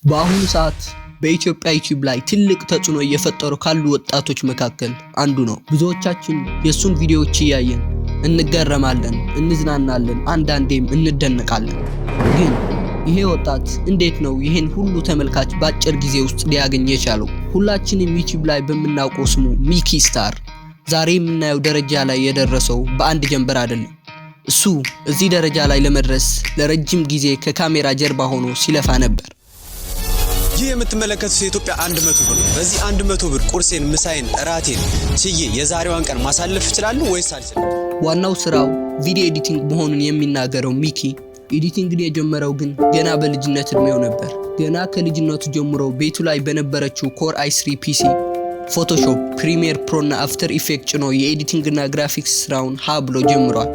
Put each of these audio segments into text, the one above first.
በአሁኑ ሰዓት በኢትዮጵያ ዩቲዩብ ላይ ትልቅ ተጽዕኖ እየፈጠሩ ካሉ ወጣቶች መካከል አንዱ ነው። ብዙዎቻችን የእሱን ቪዲዮዎች እያየን እንገረማለን፣ እንዝናናለን፣ አንዳንዴም እንደነቃለን። ግን ይሄ ወጣት እንዴት ነው ይሄን ሁሉ ተመልካች በአጭር ጊዜ ውስጥ ሊያገኝ የቻለው? ሁላችንም ዩቲዩብ ላይ በምናውቀው ስሙ ሚኪ ስታር ዛሬ የምናየው ደረጃ ላይ የደረሰው በአንድ ጀንበር አይደለም። እሱ እዚህ ደረጃ ላይ ለመድረስ ለረጅም ጊዜ ከካሜራ ጀርባ ሆኖ ሲለፋ ነበር። ይህ የምትመለከቱት የኢትዮጵያ 100 ብር ነው። በዚህ 100 ብር ቁርሴን፣ ምሳዬን፣ እራቴን ችዬ የዛሬዋን ቀን ማሳለፍ እችላለሁ ወይስ አልችልም? ዋናው ስራው video editing መሆኑን የሚናገረው ሚኪ editing ን የጀመረው ግን ገና በልጅነት እድሜው ነበር። ገና ከልጅነቱ ጀምሮ ቤቱ ላይ በነበረችው Core i3 PC Photoshop፣ Premiere Pro እና After Effect ጭኖ የ editing እና ግራፊክስ ስራውን ሀ ብሎ ጀምሯል።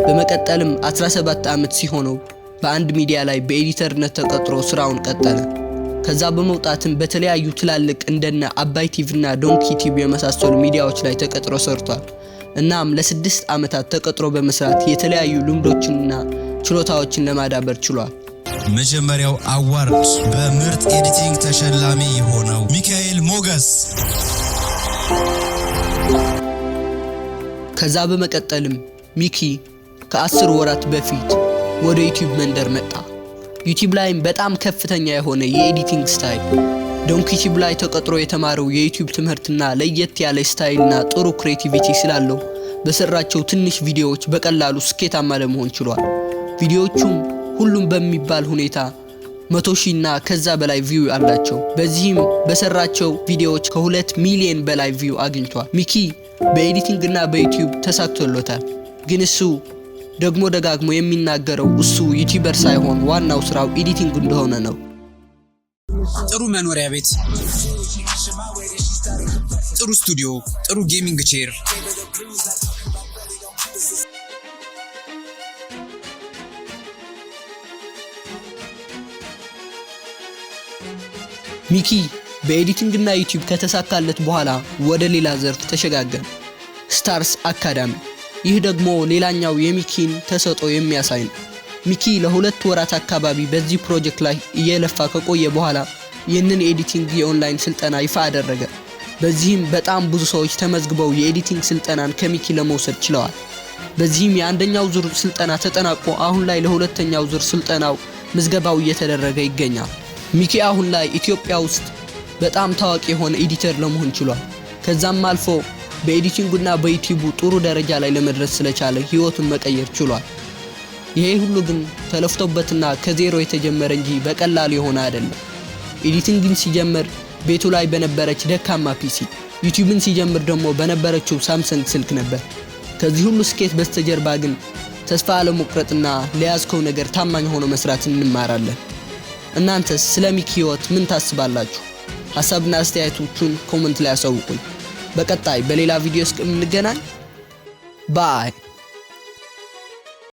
በመቀጠልም 17 ዓመት ሲሆነው በአንድ ሚዲያ ላይ በ editor ነት ተቀጥሮ ስራውን ቀጠለ። ከዛ በመውጣትም በተለያዩ ትላልቅ እንደነ አባይ ቲቪ እና ዶንኪ ቲቪ የመሳሰሉ ሚዲያዎች ላይ ተቀጥሮ ሰርቷል። እናም ለ6 ዓመታት ተቀጥሮ በመስራት የተለያዩ ልምዶችንና ችሎታዎችን ለማዳበር ችሏል። መጀመሪያው award በምርጥ editing ተሸላሚ የሆነው ሚካኤል ሞገስ። ከዛ በመቀጠልም ሚኪ ከ10 ወራት በፊት ወደ ዩቲዩብ መንደር መጣ። ዩቲዩብ ላይም በጣም ከፍተኛ የሆነ የ editing style፣ ዶንኪ ቲዩብ ላይ ተቀጥሮ የተማረው የዩቲዩብ ትምህርትና ለየት ያለ style ና ጥሩ creativity ስላለው በሰራቸው ትንሽ ቪዲዮዎች በቀላሉ ስኬታማ ለመሆን ችሏል። ቪዲዮዎቹም ሁሉም በሚባል ሁኔታ 100,000 እና ከዛ በላይ view አላቸው። በዚህም በሰራቸው ቪዲዮዎች ከ2 ሚሊዮን በላይ view አግኝቷል። ሚኪ በ editing እና በዩቲዩብ ተሳክቶለታል። ግን እሱ ደግሞ ደጋግሞ የሚናገረው እሱ YouTuber ሳይሆን ዋናው ስራው editing እንደሆነ ነው። ጥሩ መኖሪያ ቤት፣ ጥሩ ስቱዲዮ፣ ጥሩ gaming chair። ሚኪ በ editing እና ዩቲዩብ ከተሳካለት በኋላ ወደ ሌላ ዘርፍ ተሸጋገረ፣ ስታርስ አካዳሚ። ይህ ደግሞ ሌላኛው የሚኪን ተሰጥኦ የሚያሳይ ነው። ሚኪ ለ2 ወራት አካባቢ በዚህ ፕሮጀክት ላይ እየለፋ ከቆየ በኋላ ይህንን የ editing የ online ስልጠና ይፋ አደረገ። በዚህም በጣም ብዙ ሰዎች ተመዝግበው የ editing ስልጠናን ከሚኪ ለመውሰድ ችለዋል። በዚህም የአንደኛው ዙር ስልጠና ተጠናቆ አሁን ላይ ለሁለተኛው ዙር ስልጠናው ምዝገባው እየተደረገ ይገኛል። ሚኪ አሁን ላይ ኢትዮጵያ ውስጥ በጣም ታዋቂ የሆነ editor ለመሆን ችሏል። ከዛም አልፎ በ editing ኡና በዩቲዩቡ ጥሩ ደረጃ ላይ ለመድረስ ስለቻለ ህይወቱን መቀየር ችሏል። ይሄ ሁሉ ግን ተለፍቶበትና ከዜሮ የተጀመረ እንጂ በቀላሉ የሆነ አይደለም። Editing ን ሲጀምር ቤቱ ላይ በነበረች ደካማ PC፣ ዩቲዩብን ሲጀምር ደግሞ በነበረችው ሳምሰንግ ስልክ ነበር። ከዚህ ሁሉ ስኬት በስተጀርባ ግን ተስፋ አለመቁረጥና ለያዝከው ነገር ታማኝ ሆኖ መስራት እንማራለን። እናንተስ ስለ ሚኪ ህይወት ምን ታስባላችሁ? ሀሳብና አስተያየቶቹን comment ላይ አሳውቁኝ። በቀጣይ በሌላ ቪዲዮ እስከምንገናኝ bye።